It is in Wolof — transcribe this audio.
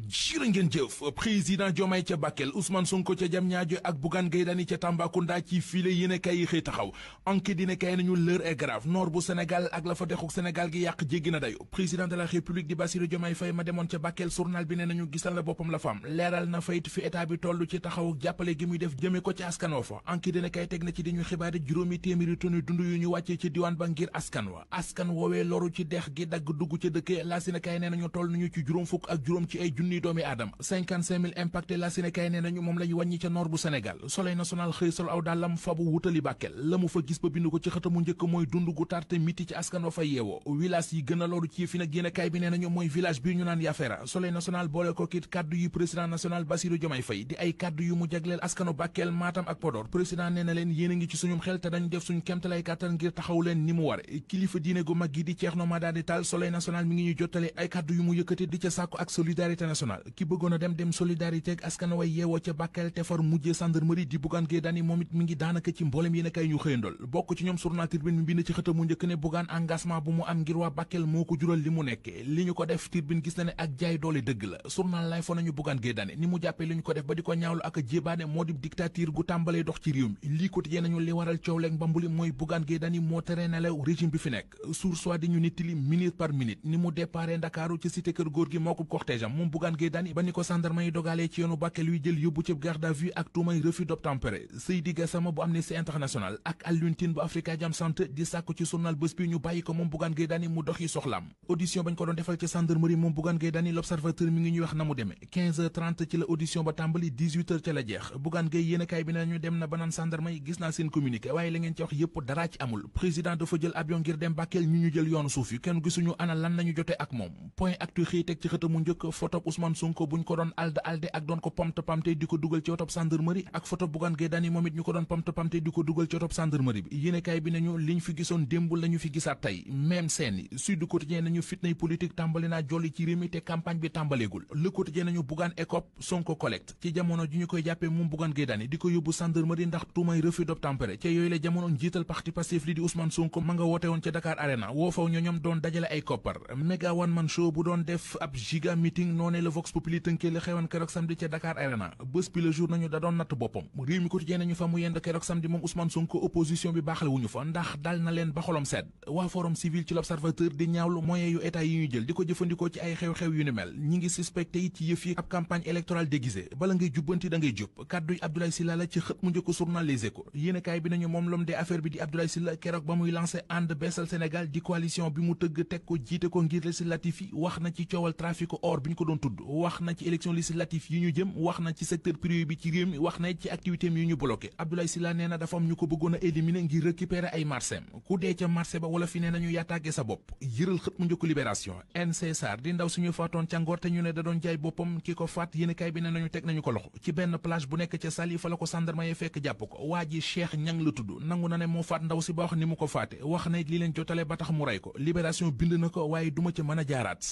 jërë ngeen jëf président Diomaye ca Bakel Ousmane Sonko ca Diamniadio ak Bougane Gueye Dany ca Tambacounda ci file yéene kay yi xëy taxaw enquête dina kay nañu l'heure est grave nord bu Sénégal ak la fa dexuk Sénégal gi yàq jéggi na dayo président de la République di Bassirou Diomaye Faye ma demoon ca Bakel journal bi ne nañu gisal na boppam la fam leeral na fayit fi état bi toll ci taxaw jàppale gi muy def jëme ko ci askan wa fa enquête dina kay teg na ci di ñu xibaari juróomi téeméeri tonu dund yu ñu wàccee ci diwaan ba ngir askan wa askan woowee loru ci dex gi dagg dugg ca dëkke la si ne kay ne nañu toll nañu ci juróom fukk ak juróom ci ay junniy doomi aadama 55 000 impacté la Sénégal nee nañu moom la ñu wàññi ca nord bu Sénégal Soleil national xëy sol aw dàllam fabu wutali Bakel la mu fa gis ba bind ko ci xëtamu njëkk mooy dund gu tarte miti ci askan wa fa yeewoo village yi gën a loru ci fi nag yéen a kaay bi nee nañu mooy village bi ñu naan Yafeera Soleil national boole ko kit kaddu yu président national Bassirou Diomaye Faye di ay kaddu yu mu jagleel askanu Bakel Matam ak Podor président nee na leen yéen a ngi ci suñum xel te dañu def suñ kemtalay kàttan ngir taxaw leen ni mu ware kilifa diine gu mag gi di Thierno Madani Tall Soleil national mi ngi ñu jottale ay kaddu yu mu yëkkati di ca sàkku ak solidarité nationale ki bëggoon a dem solidarité ak askan way yeewoo ca Bakel te far mujjee gendarmerie di Bougane Gueye Dany moom it mi ngi daanaka ci mboolem yéen a kay ñu xëyandool bokk ci ñoom journal Tribune mi bind ci xëtam mu njëkk ne Bougane engagement bu mu am ngir waa Bakel moo ko jural li mu nekkee li ñu ko def Tribune gis na ne ak jaay doole dëgg la journal lay fo nañu Bougane Gueye Dany ni mu jàppee li ñu ko def ba di ko ñaawlu ak jébaane moo di dictature gu tàmbalee dox ci réew mi lii quotidien nañu li waral coow leeg mbambuli mooy Bougane Gueye Dany moo tere nelaw régime bi fi nekk source soit di ñu nittali minute par minute ni mu déparé Ndakaaru ci cité kër góor gi moo ko cortège am moom Bougane Gueye Dany ba ni ko gendarme yi dogalee ci yoonu Bakel wi jël yóbbu ci garde à vue ak tuumay refus d'obtempérer Seydi Gassama bu Amnesty International ak Alioune Tine bu Afrikajam Center di sàkku ci journal Bës Bi ñu bàyyi ko moom Bougane Gueye Dany mu doxi soxlaam audition bañ ko doon defal ci gendarmerie moom Bougane Gueye Dany l'Observateur mi ngi ñuy wax na mu demee 15h30 ci la audition ba tàmbali 18h ca la jeex Bougane Gueye yéenekaay bi nañu dem na ba naan gendarme yi gis naa seen communiqué waaye la ngeen ci wax yëpp dara ci amul président dafa jël avion ngir dem Bakel ñu jël yoonu suuf yi kenn gisuñu ana lan lañu jote ak moom point actu xëy teg ci xëtamu njëkk photo Ousmane Sonko buñ ko doon alde ak doon ko pamte di ko dugal ci otop gendarmerie ak photo Bougane Gueye Dany moom it ñu ko doon pamte di ko dugal ci otop gendarmerie bi yéenekaay bi nañu liñ fi gisoon démb lañu fi gisaat tey même scène yi Sud Quotidien nañu fitnay politique tàmbali naa jolli ci réew mi te campagne bi tàmbaleegul Le Quotidien nañu Bougane écope Sonko collecte ci jamono ji ñu koy jàppee moom Bougane Gueye Dany di ko yóbbu gendarmerie ndax tuumay refus d'obtempérer ca yooyu la jamono njiital parti Pastef li di Ousmane Sonko ma nga woote woon ca Dakar Arena woo faw ñoom doon dajale ay koppar méga one man show bu doon def ab giga meeting noonee la Vox Populi tënkee la xewoon keroog samedi ca Dakar Arena Bës Bi Le Jour nañu da doon natt boppam réew mi quotidien nañu fa mu yend keroog samedi moom Ousmane Sonko opposition bi baaxale wuñu fa ndax dal na leen ba xolom sedd waa forum civil ci l'Observateur di ñaawlu moyens yu état yi ñu jël di ko jëfandikoo ci ay xew-xew yu ni mel ñi ngi suspecté yi ci yëf yi ab campagne électorale déguisée bala ngay jubbanti da ngay jub kàdduy Abdoulaye Sylla la ci xët mu njëkk journal Les Échos yéenekaay bi nañu moom l'homme des affaires bi di Abdoulaye Sylla keroog ba muy lancé ànd beesal Sénégal di coalition bi mu tëgg teg ko jiite ko ngir législatif yi wax na ci coowal trafic or bi ñu ko doon tudd wax na ci élection législative yi ñu jëm wax na ci secteur privé bi ci réew mi wax na ci activité yu ñu bloqué Abdoulaye Sylla nee na dafa am ñu ko bëggoon a éliminer ngir récupérer ay marché ku dee ca marché ba wala fi nee nañu yaataage sa bopp yëral xët mu njëkk Libération NC Sarr di ndaw suñu faatoon ca Ngor te ñu ne da doon jaay boppam ki ko faat yéenekaay bi ne nañu teg nañu ko loxo ci benn plage bu nekk ca Saly fa la ko gendarme yi fekk jàpp ko waa ji Cheikh Ñang la tudd nangu na ne moo faat ndaw si ba wax ni mu ko faate wax na li leen jotale ba tax mu rey ko Libération bind na ko waaye duma ca mën a jaaraat